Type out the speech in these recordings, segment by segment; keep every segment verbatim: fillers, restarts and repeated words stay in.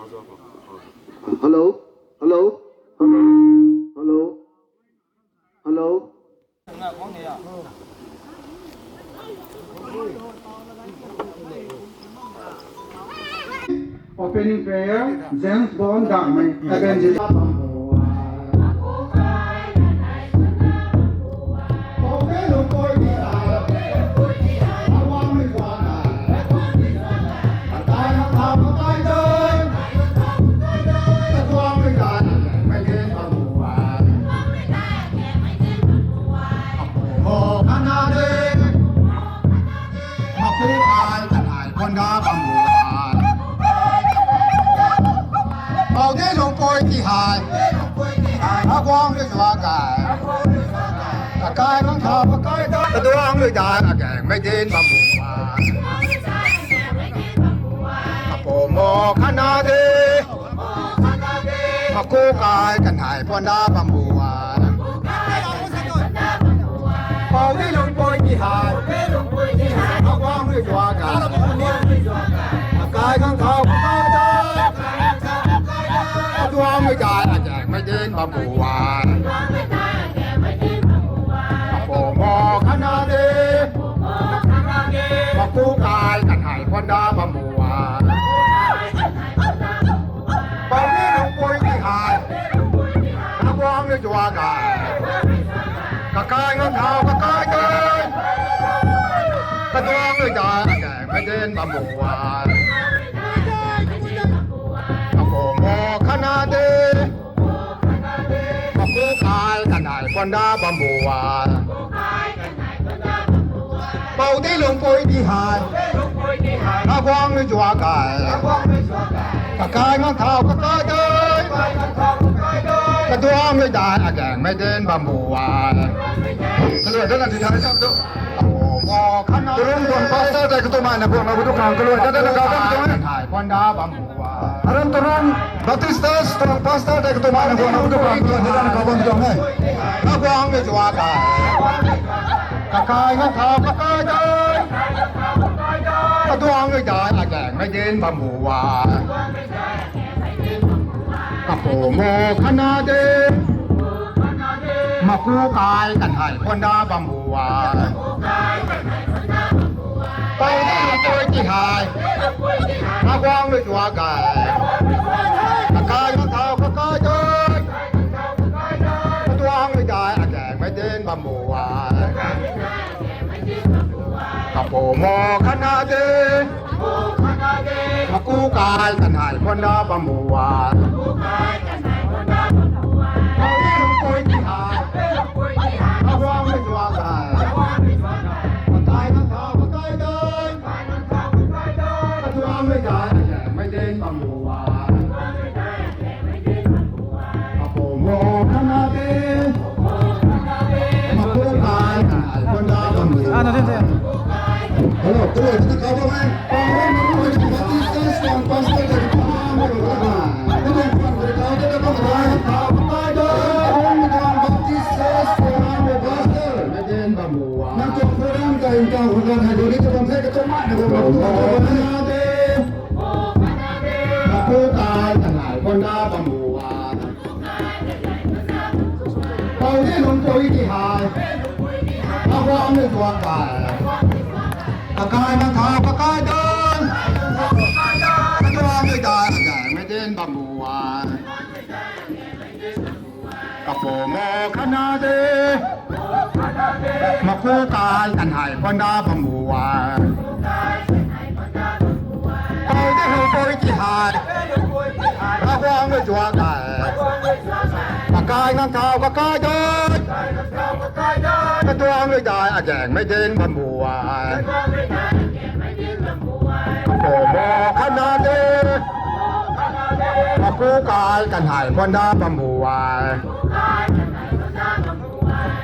Hello, hello, hello, hello, hello. Opening prayer, James Bond Dangmei, Evangelist. Maku kai kanhei panda bambu ai. Pau de lungpui ti hai. Aguang de zua kai. Kakai nang thau kakai da. Kaduang lui dai agaeng mei din bambu ai. Apo mo khana de. Maku kai kanhei panda bambu ai. Pau di lungpui ti hai. Aguang lui zua kai. Akai nang thau kakai da. Aduang lui dai agaeng mei din bambu ai. Apo mo khana de. Maku kai kanhei panda bambu ai. Pau di lungpui ti hai. Aguang lui zua kai. Kakai nang thau kakai dai. Kaduang lui dai agaeng mei din bambu ai. Apo mo khana de. Maku kai kanhei panda bambu ai. Pau di lungpui ti hai. Aguang lui zua kai. Kakai nang thau kakai dai. Kaduang lui dai agaeng mei din bambu ai. Kalui dana ti thai sam tu. Turung tuang pastor tei katumaina buang na kutu kang kalui dana kau bam tuang e. Aram Turung Baptist Church tuang pastor tei katumaina buang na kutu kang kalui dana kau bam tuang e. Aguang lui zua kai. Kakai nang thau kakai dai. Kaduang lui dai agaeng mei din bambu ai. Kapo mo khana de. Maku kai kanhei panda bambu ai. Pau di lungpui ti hai. Aguang lui zua kai. Kakai nang thau kakai dai. Kaduang lui dai agaeng mei din bambu ai. Kapo mo khana de. Maku kai kanhei panda bambu ai. Pau di lungpui ti hai. Aguang lui zua kai. Kakai nang thau kakai dai. Kaduang lui dai agaeng mei din bambu ai. Apo mo khana de. Maku kai kanhei panda bambu ai. Hello, hello, hello, hello. Pau di lungpui ti hai. Aguang lui zua kai. Kakai nang thau kakai dai. Kaduang lui dai agaeng mei din bambu ai. Kapo mo khana de. Maku kai kanhei panda bambu ai. Pau di lungpui ti hai. Aguang lui zua kai. Kakai nang thau kakai dai. Kaduang lui dai agaeng mei din bambu ai. Kapo mo khana de. Maku kai kanhei panda bambu ai.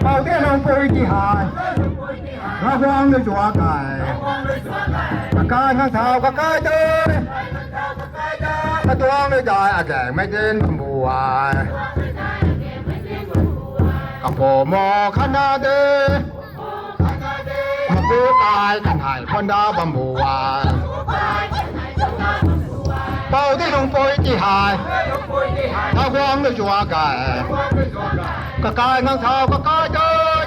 Pau di lungpui ti hai. Aguang lui zua kai. Kakai nang thau kakai dai. Kaduang lui dai agaeng mei din bambu ai. Kapo mo khana de. Maku kai kanhei panda bambu ai. Pou di lungpui ti hei. Ravguangc rui zua kei. Kakai nang thau kakai dei.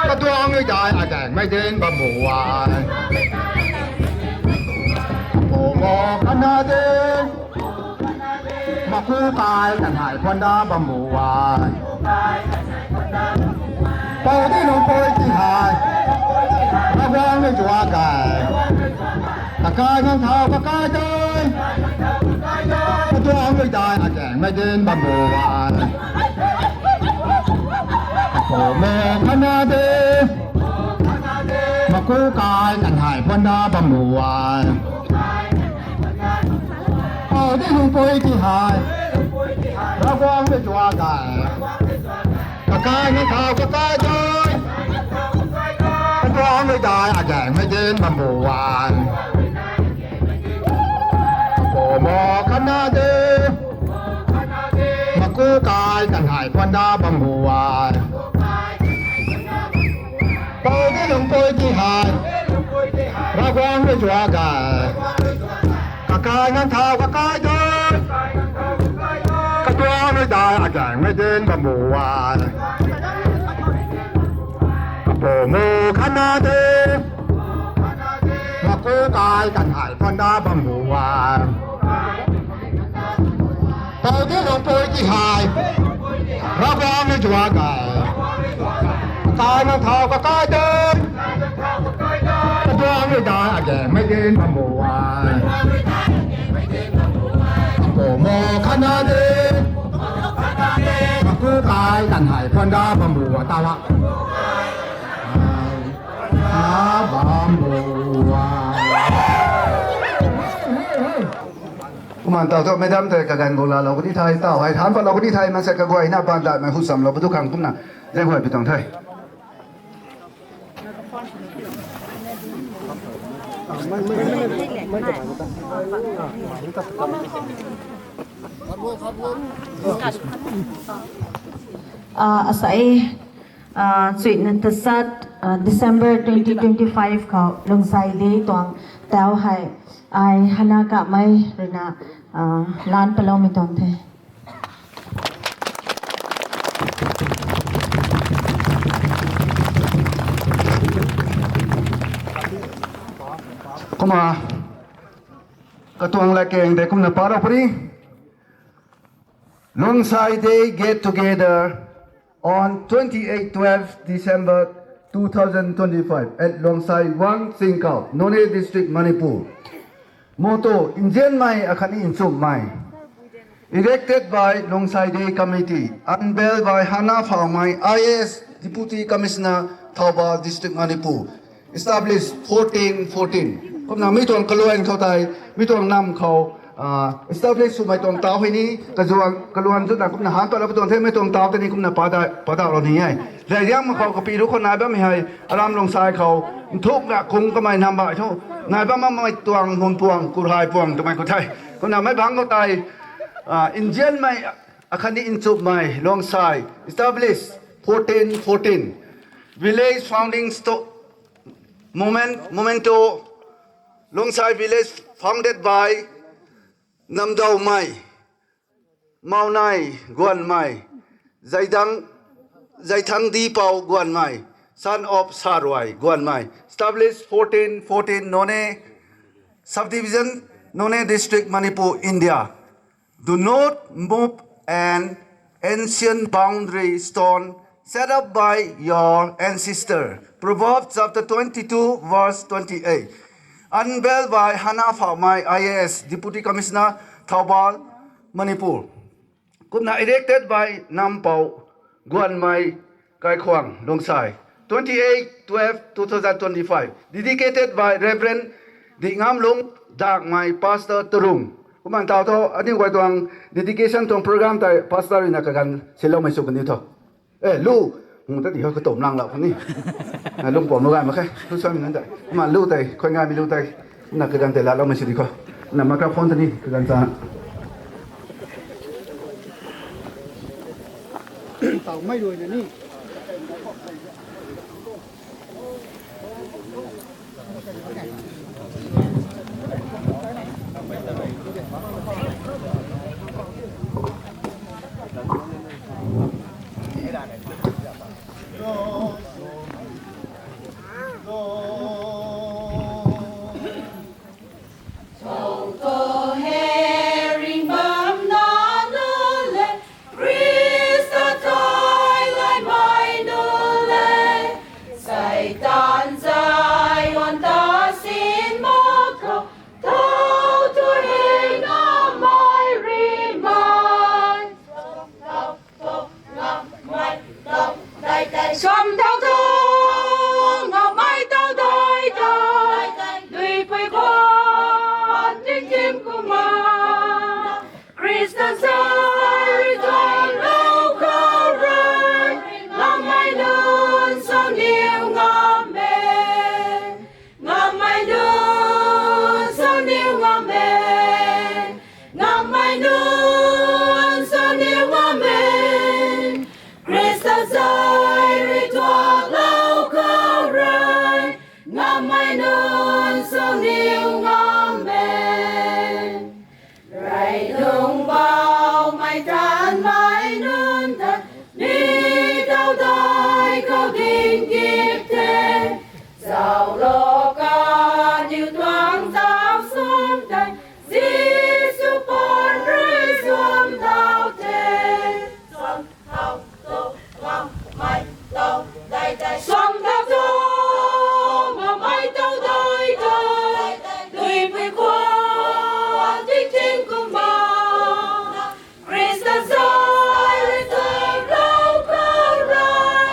Katuang rui dai agaengmei dinc bam bu ai. Pou mo khatna di. Maku kai kan hei phuanda bam bu ai. Pou di lungpui ti hei. Ravguangc rui zua kei. Kakai nang thau kakai dei. Katuang rui dai agaengmei dinc bam bu ai. Pou mo khatna di. Maku kai kan hei phuanda bam bu ai. Pou di lungpui ti hei. Ravguangc rui zua kei. Kakai nang thau kakai dei. Katuang rui dai agaengmei dinc bam bu ai. Pou mo khatna di. Maku kai kan hei phuanda bam bu ai. Pou di lungpui ti hei. Ravguangc rui zua kei. Kakai nang thau kakai dei. Katuang rui dai agaengmei dinc bam bu ai. Pou mo khatna di. Maku kai kan hei phuanda bam bu ai. Pou di lungpui ti hei. Ravguangc rui zua kei. Kakai nang thau kakai dei. Katuang rui dai agaengmei dinc bam bu ai. Pou mo khatna di. Maku kai kan hei phuanda bam bu a taw a. Bam bu a. Kumna taw thu madam tei kaganv guang laalou kani thei, taw hei thanc patlou kani thei, maansei kaguayna baanv daihmei hu chamlou patu khang kumna zaenghuay pi tuang the. Ah, asai, ah, chuina tasat, ah, December twenty twenty-five khou Lungchay Day tuang tau hei ai Hana Kamei ruina, ah, lan paloumei tuang the. Kumna katuang latkaeng tei kumna parou puni. Lungchay Day get together on twenty-eight twelve December two thousand twenty-five at Lungchay Wangchingkao, Noney District, Manipur. Motto: Nzianmei akhatni nchumhmei. Erected by Lungchay Day Committee, unveiled by Hana Phaomei, I A S, Deputy Commissioner, Thoubal District, Manipur. Established fourteen fourteen. Kumna mi tuang kaluan khou tei, mi tuang nam khou, ah, establish swmei tuang tau hei ni, kazuan, kaluan zutna kumna han patlou pi tuang the, mi tuang tau tei ni kumna padai, padauhlou ni e. Zai riang mak khou kapi ru khou nai bammei hei, aram Lungchay khou, nthuk na kung kamei nam bai thu, nai bam makmei tuang mun puang, kurhai puang twmei khou the. Kumna mei bangc khou tei, ah, nzianmei akhatni nchumhmei, Lungchay, established fourteen fourteen. Village founding sto-, moment, memento, Lungchay village founded by Namdaumei, Maunei Guanmei, Zaidang, Zaithangdipou Guanmei, son of Saruai Guanmei, established fourteen fourteen, Noney Subdivision, Noney District, Manipur, India. Do not move an ancient boundary stone set up by your ancestor. Proverbs chapter twenty-two, verse twenty-eight. Unveiled by Hana Phaomei, I A S, Deputy Commissioner, Thoubal, Manipur. Kumna erected by Nampou Guanmei Kaikhuang Lungchay, twenty-eight twelve two thousand twenty-five. Dedicated by Reverend Dingamlung Dakmei, Pastor Tarung. Kumna taw thu, aniu guay tuang dedication tuang program tei Pastor ruina kaganv siloumei sw kaniw tho. Eh, lu, hung ta di hou katumlang lou kani. Na lung pam lu gay mak khe, lu suan ngan tei. Kumna lu tei, khoi ngaimei lu tei. Na kaganv tei laaloumei sw di khou. Na microphone ta ni, kaganv ta. Taw mei rui na ni. Sai tuang lou khou rui, ngammei nunc sw niw ngam e. Ngammei nunc sw niw ngam e. Ngammei nunc sw niw ngam e. Khrista zai rui tuang lou khou rui, ngammei nunc sw niw ngam e. Rey nung baumei tanmei nunc ta, mi tau dai khou ding kip the. Zauclou kaniw tuang zauc sum tei, Jisu paan rui suam tau the. Suam tau tu, ngammei tau dai dai. Suam tau tu, ngammei tau dai dai. Duipui khwan tingting kumna, Khrista zai rui tuang lou khou rui,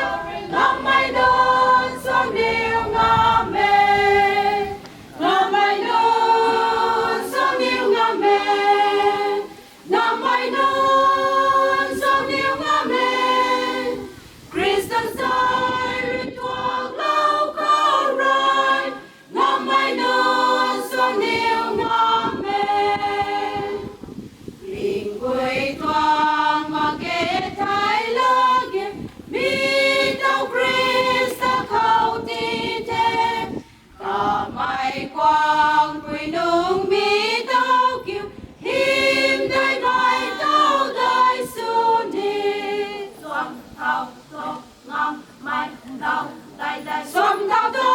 ngammei nunc sw niw ngam e. Ngammei nunc sw niw ngam e. Ngammei nunc sw niw ngam e. Khrista zai rui tuang lou khou rui, ngammei nunc sw niw ngam e. Ringhpui tuang mak ge thei lage, mi tau Khrista khou ti the. Kamei kuang pui nung mi tau kiu, hymdaihmei tau dai sw ni. Suam tau tu, ngammei tau dai dai. Suam tau tu,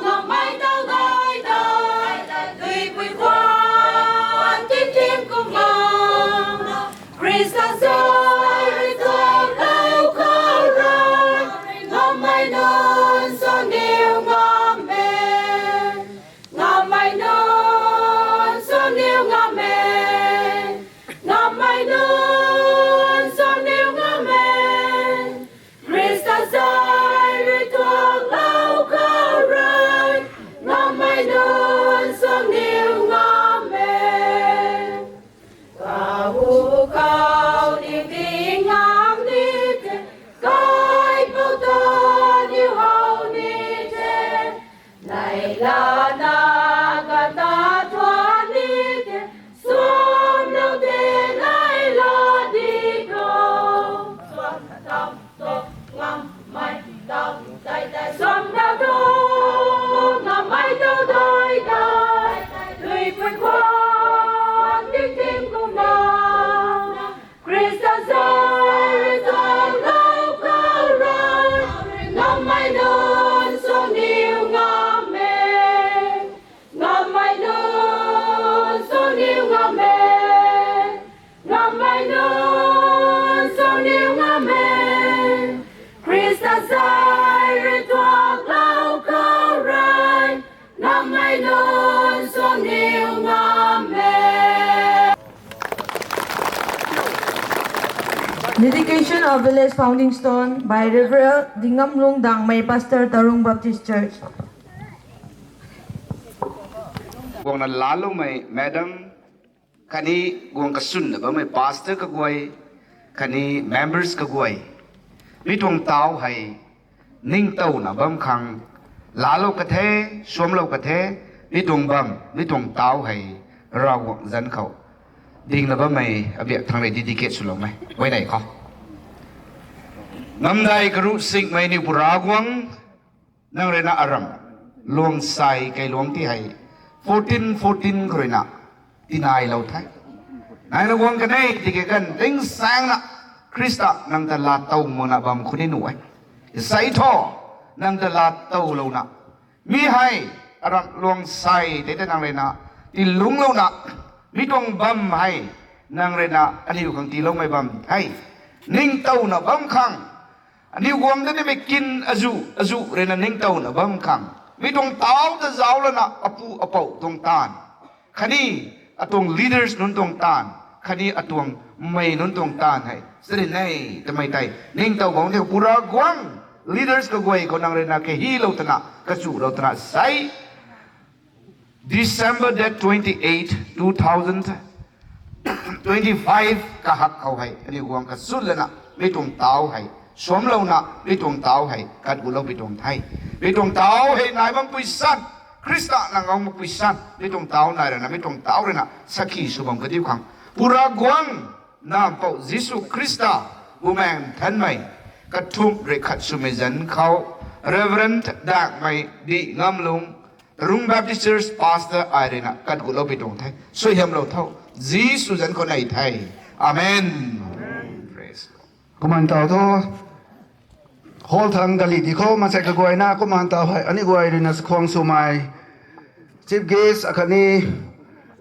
ngammei tau dai dai. Duipui khwan tingting kumna, Khrista zai rui tuang lou khou rui, ngammei nunc sw niw ngam e. Ngammei nunc sw niw ngam e. Ngammei nunc sw niw ngam e. Khrista zai rui tuang lou khou rui, ngammei nunc sw niw ngam e. Kahu khou niw ding ngam ni the, kaipouc ta niw how ni the. Neihlana kata thuan ni the, suamlou the neihlana di khou. Suam tau tu, ngammei tau dai dai. Suam tau tu, ngammei tau dai dai. Duipui khwan tingting kumna, Khrista zai rui tuang lou khou rui, ngammei nunc sw niw ngam e. Ngammei nunc sw niw ngam e. Ngammei nunc sw niw ngam e. Khrista zai rui tuang lou khou rui, ngammei nunc sw niw ngam e. Dedication of Village Founding Stone by Reverend Dingamlung Dangmei, Pastor, Tarung Baptist Church. Guangna laaloumei madam, khatni guang kasunna bammei pastor kaguay, khatni members kaguay, mi tuang tau hei ningtowna bam khang laalou ka the, suamlou ka the. Mi tuang bam, mi tuang tau hei Ravguangc zanc khou dingna bammei abiak thang rui dedicate swloumei guay nei khou, namdai karuh singmei Niw Pu Ravguangc, nang rui na aram Luang Sai Keiluangc ti hei fourteen fourteen khou rui na tinailou the. Nang na guang kanei tiki kan tingsaengna Khrista nang ta laatow makna bam khou ni nuh e. Sai thu, nang ta laatowlouna, mi hei aram Luang Sai tei ta nang rui na tilungclouna, mi tuang bam hei nang rui na aniw khang tiiloumei bam hei ningtowna bam khang, aniw guang ta nimei kin azuh azuh rui na ningtowna bam khang, mi tuang tau ta zauclouna apu apouc tuang taanv, khatni atuang leaders nunc tuang taanv, khatni atuang mei nunc tuang taanv hei sari nei twmei tei ningtow bam the. Pu Ravguangc, leaders kaguay khou nang rui na kahilou twna, kachulou twna sai December date twenty-eight, two thousand twenty five kahak khou hei aniu guang kasun lana mi tuang tau hei suamlouna mi tuang tau hei kat gulou pi tuang the. Mi tuang tau hei nai bam pui san, Khrista nang ang pui san, mi tuang tau nai rana mi tuang tau rana sakhi sw bam kadiu khang, pura guang, Nampou Jisu Khrista, Bumaengh Nthanmei, kathumh rui khat swmei zanc khou, Reverend Dakmei Di Ngamlung, Rung Baptist Church Pastor ai rui na kat gulou pi tuang the. Suaihiamlou tho, Jisu zanc khou nei the. Amen. Praise God. Kumna taw thu, hall thang kali di khou maansei kaguayna kumna taw hei aniu guay rui na chakhwang swmei chief guest akhatni,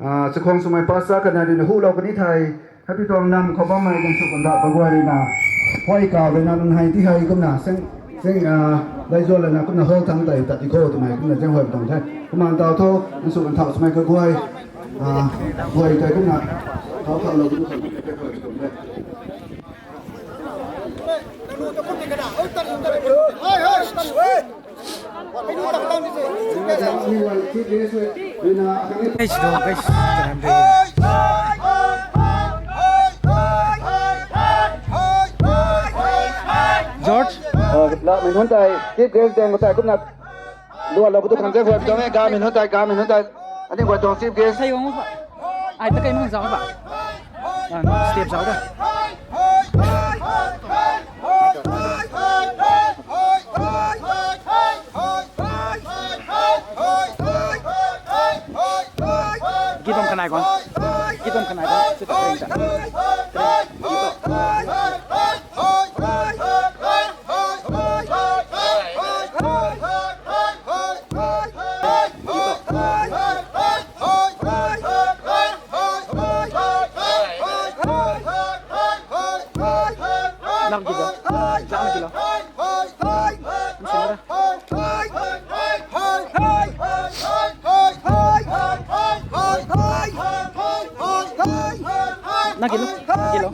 ah, chakhwang swmei pastor khatna rui na hulou kani thei, hei pi tuang nam khou bammei ganv sw kan da kaguay rui na, huay kau rui na nang hei ti hei kumna seng, seng, ah, laizuan lana kumna hall thang tei tat di khou twmei kumna zaenghuay pi tuang the. Kumna taw thu, ganv sw kan thau swmei kaguay, ah, guay tei kumna thau thaulou kani thei. George. Lamei nunc tei chief guest dang khou tei kumna luanlou pu tu khang zaenghuay pi tuang e, gamei nunc tei, gamei nunc tei. Aniu guay tuang chief guest. Ai ta kai mang zau ba. Ah, step zau da. Gidom kanai kong. Gidom kanai kong. Sita ring ta. Nak gila. Nak gila. Ang sila da. Nak gila. Gila.